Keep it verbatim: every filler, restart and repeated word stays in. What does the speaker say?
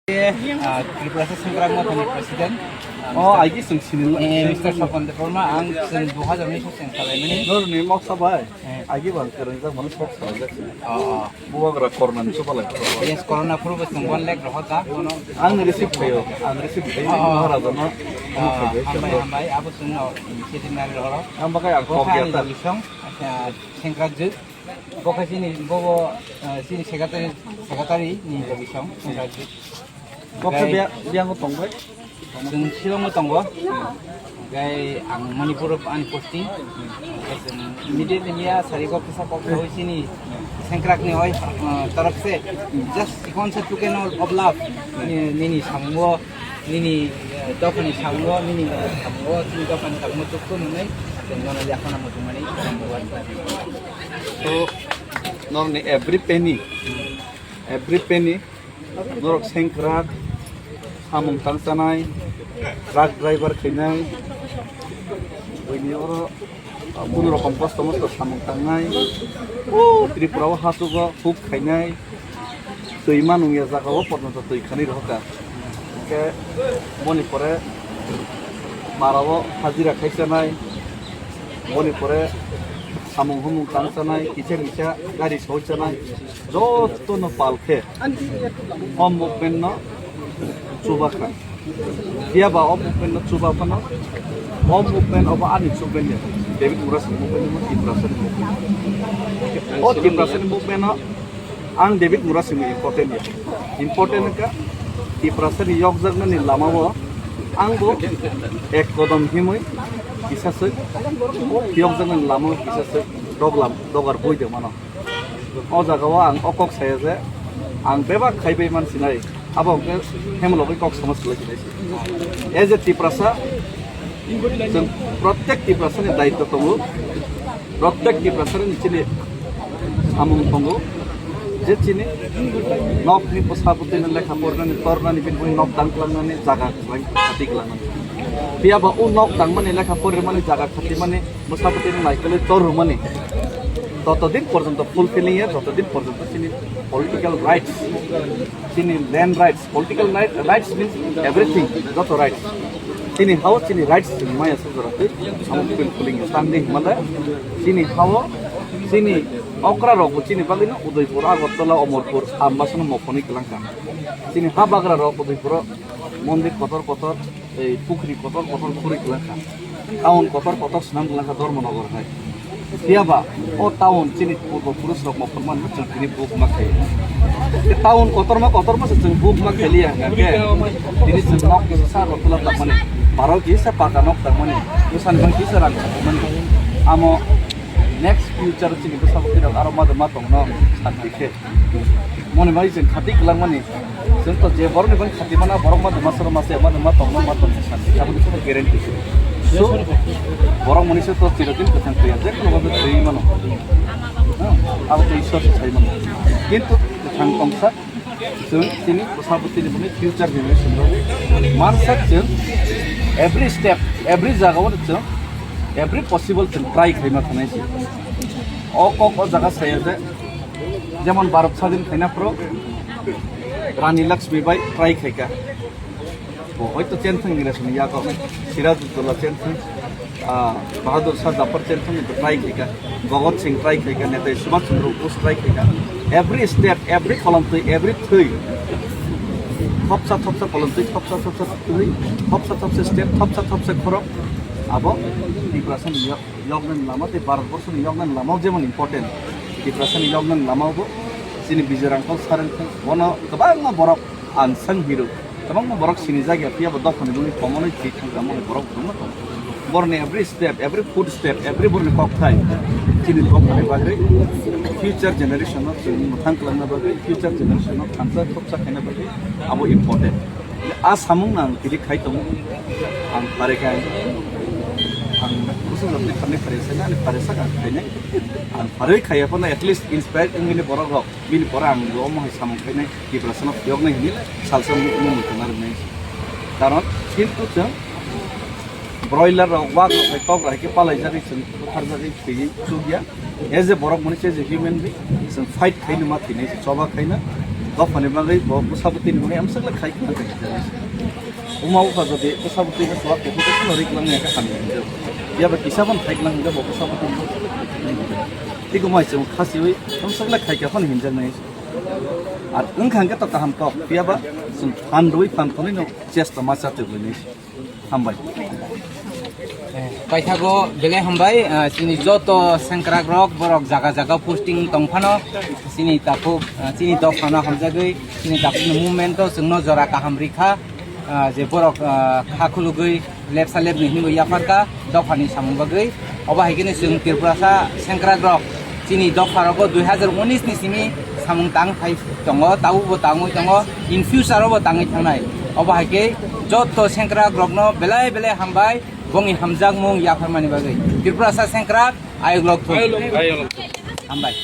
Ah, Tripura Sengkrak Mothani President, ah, Oh, Mister aigi sung sini. Eh, Mister Swapan Debbarma, ang sung dua hajar unis sung salai mani. Nor ni moksa bai. Eh. Aigi bang kereng jak mani sok salai jak. Oh, oh. Bubagra corona ni soba lai. Yes, corona purbo sung one lakh rohot da, kono. Ang receive khayo, ang receive khayo, Oh, oh. Maharaja no. Ah, hambai, hambai, abo sung no, sisi nari rohoro. Ang bakai ang Bo kok khai ya ani ta. Logisong, ah, Sengkrak Jut. Bo khe chini, bo, bo, eh, chini secretary, secretary ni logisong, Sengkrak Jut. Bo khe Gai- bia-, biyango tong bai? Chwng Shillong o tongo. Gai ang Manipur o ani posting. Gai chwng immediately miya sari kok kisa kok sawi chini Sengkrak ni oi, eh, torok se just ikon se token of love. Ni, nini samungo, nini, eh, dophani samungo, nini samungo, chini dophani samungo tukto nungai. Chwng nono yakhana muchungmani. So, norni every penny, every penny, norok sengkrak, samung tangchanai, truck driver khainai, buini oro, uh, kunu rokom kosto mosto samung tangnai, o Tripura o hachugo huk khainai, twi manung ya jaga o porjonto twi khani rohorkha. Hwnkhe boni pore mara o hajira khaichanai, boni pore samung humung tangchanai, kisa misa gari sawichanai, jotono pal khe o movement no chubakha. Phiya ba o movement no chuba phano, o movement obo ani movement ya. David Murasing movement no Tiprasa ni movement. O Tiprasa ni movement no ang David Murasing ni important ya. Important ka Tiprasa ni yokjaknani lama o ang bo ek kodom himwi kisa se yokjaknani lama o kisa se doglam dogar boi de mano. O jaga o ang o kok saya je ang bebak khai bai man sinai. Abo hwnkhe hemlogwi kok sama swlai sinai se. As a Tiprasa, chwng protek Tiprasa ni daitwa tongo. Protek Tiprasa ni chini samung tongo. Je chini nok ni bwsa bwtwi no lekha pornani tornani bini nok dang klangnani jaga kwlai khati klangnani. Phiya ba o nok dangmani lekha pormani jaga khatimani Bwsabwtwi no naikolwi tor rwmani. Totodin porjonto fulfilling ya, totodin porjonto chini political rights, chini land rights, political right, rights means everything, joto rights. Chini hao chini rights chini maya sujora twi, amo fulfilling ya. Tangdi himale, chini hao, chini okra rok bo chini bagwi no Udaipur, Agartala, Omorpur, Ambasano mokoni kwlangkha. Chini ha bagra rok Udaipur o mondir kotor kotor, ei pukhri kotor kotor khurwi kwlangkha. Town kotor kotor swnam kwlangkha Dharmanagar hai. Phiya ba o town chini purbo purus rok mokol man chwng tini buk ma khai. Town kotorma kotorma se chwng buk ma khai liya hwnkhe tini chwng nok kisa sa rotula tangmani, baro kisa paka nok tangmani, bwsani bang kisa rang tangmani. Amo next future chini bwsabo khe aro ma ma tongno santi khe. Moni bai chwng khati kwlangmani. Chwng to je borokni bai khati mana borok ma duma soro ma se ma duma tongno ma tong sa. Aboni chwng guarantee. So borok mani se to chirodin kwthang twi je kono babe twi mano. Abo to Ishwar se sai mano. Kintu kwthang tongsa chwng chini bwsa bwtwini bini future generation rok mansak chwng every step, every jaga o chwng every possible chwng try khaima thanai se. O kok o jaga saya je Jemon Bharat sadin khaina phuru Rani Lakshmi bai try khaika. Bo hoito chen thang ni resmi yago. Sirajuddaulah chen thang. Ah, Bahadur Shah Zafar chen thang ni try khaika. Bhagat Singh try khaika. Netaji Subhash Chandra Bose try khaika. Every step, every kolomtwi, every thwi. Thopsa thopsa kolomtwi, thopsa thopsa thwi, thopsa thopsa step, thopsa thopsa khorok. Abo Tiprasa ni yoknani lama tei Bharat borsoni yoknani lama jemon important. Tiprasani yoknani lama bo chini Bijoy Rangkhol sir wngkha. Bono kwbangma borok unsung hero, kwbangma borok sinijak ya, phiya bo dophani bini komonwi thwi thangkha, moni borok kwbangma tongo. Boroni every step, every foot step, every boroni kokthai chini dophani bagwi, future generation no chwng mwthang kwlangna bagwi, future generation no thansa thopsa khaina bagwi abo important. A samung no ang tini khai tongo. Ang pare khe ang, ang bwsajwk ni pharni pharya sai, ani pharya saka ang khainai. Ang pharwi khaiya phano at least inspired wngwi ni borok rok bini pore ang bo omo hai samung khainai, Tiprasano phiyoknai hinwi salsa mung mung tongna rwnai. Karon kintu chwng broiler rok wak rok hai tok rok hai khe palai jagwi chwng butharjagwi thwiwi chukya. As a borok mani se as a human being, chwng fight khaino ma thwinai se choba khaina. Dophani bagwi bo bwsabwtwini bagwi amswk le khai khna tei. Uma bupha jodi bwsabwtwi no swak khe khe no rik lang ya kha hamya hinjak. Phiya ba kisa ban khai lang hinjak bo bwsabwtwi no amswk le khai khna hinjak. Thik umai chwng khasiwi amswk le khai kha phano hinjak nai. Ar wngkha hwnkhe to kaham kok, phiya ba chwng phan rwui phan thonwi no chesta ma cha twi nai. Hambai. Paithago belai hambai, ah, chini joto sengkrak rok, borok jaga jaga posting tong phano, chini takhuk, ah, chini dophano hamjagwi, chini takhukni movement o chwngno jora kaham rikha, ah, je borok, ah, kha khulugwi lepsa lepni hinwi yapharkha dophani samung bagwi. Obo hai kheno chwng Tripurasa sengkrak rok chini dopha rogo dui hazar unis ni simi samung tang phai tongo, tabuk bo tangwi tongo, in future o bo tangwi thangnai. Obo hai khe joto sengkrak rokno belai belai hambai, bongni hamjakmung yapharmani bagwi. Tripurasa sengkrak, ayuk lok thung. Ayuk lok thung. Hambai.